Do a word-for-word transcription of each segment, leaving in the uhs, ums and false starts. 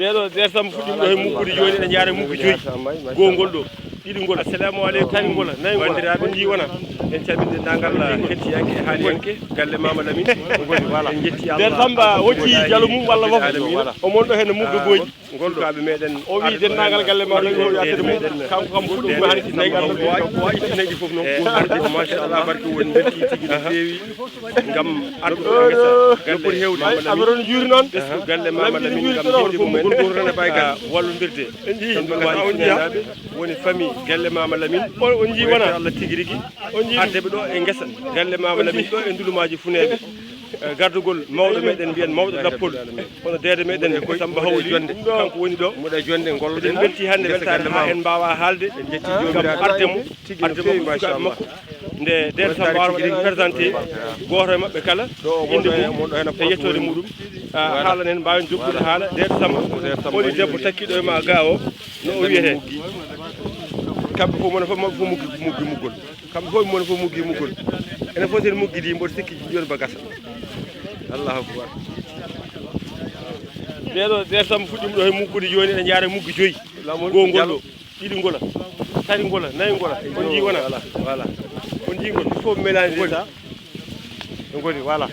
Ɓeeɗo Der Samba fuɗɗiima ɗo he muggude, jooni eɗen njaara mugge joyi. Goo ngol ɗo, ɗiɗi ngol. Assalamu aleykum. Tati ngol, nayi ngol. Banndiraaɓe, on njii wona? En calmini denndaangal hettiyanke e haaliyanke galle Maama Lamine. En njetti Allah. Der Samba hocci jalo mum walla fof. Alamin. O mon ɗo heen mugge gooji. Ngol ɗo. Sukaaɓe meɗen. O wi denndaangal galle Maama Lamine, o wi artude mum. Kanko kam fuɗɗiima hannde nayi. Ko wayi itti nayi ɗi fof noon. E, arde ko machallah, barke woni, belti tigi no feewi. Ngam artude ngesa galle Maama Lamine. Affaire on juuri noon. Ɓesngu galle Maama Lamine ngam jeyde mumen. Ngol goto tan e baygal. Ah, wallondirde. En njii. Tan ɗum woni Funaaɓe, woni famille galle Maama Lamine. On, on njii wona? Ko Allah tigi rigi. On njii ɗum? Arde ɓe ɗo e ngesa galle Maama Lamine, ɗo e Ndulumaaji Funeeɓe. Eh, gardugol mawɗo meɗen mbiyen mawɗo lappol, kono deede meɗen Samba Hawli, kanko woni ɗo. Mboɗo e jonde ngol. Eɗen mbelti hannde weltaare haa en mbaawa haalde. En njetti ngam joomiraaɗo arde mo, tigi no arde mo feewi, ko sukaaɓe machallah. Makko. Nde Der Samba waro waɗen présenté gooto e maɓɓe kala, inde mum e yettoode muɗum. Ah, haala nen, mbaawen jokkude haala. Der Samba, holi debbo takkiɗo e ma ga o, no o wiyetee? Kamɓe fof, mone fof maɓɓe fof muggi, muggi muggol. Kamɓe fof, mone fof muggi muggol. Enen fof sen muggidi, mboɗo sikki jooni ba gasa. Allahu akbar. Ɓeeɗo, Der Samba fuɗɗiima ɗo he muggude, jooni eɗen njaara mugge joyi. Goo ngol ɗo. Ɗiɗi ngola, tati ngola, nayi ngola. On njii wona? Voilà, voilà. On njii ngol, il faut mélanger ça. Ɓe ngoni, voilà.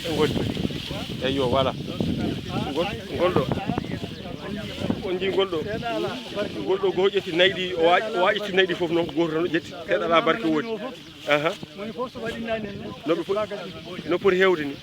Ɓe ngoni. Eyyo, voilà. Ngol, ngol ɗo. On njii ngol ɗo. Ngol ɗo, gooto ƴetti nayi ɗi, o wa-, o wa ƴetti nayi ɗi fof noon, ko gooto tan o ƴetti. Seeɗa alaa barke woodi. Aha. No ɓe fo-, no poti heewde ni.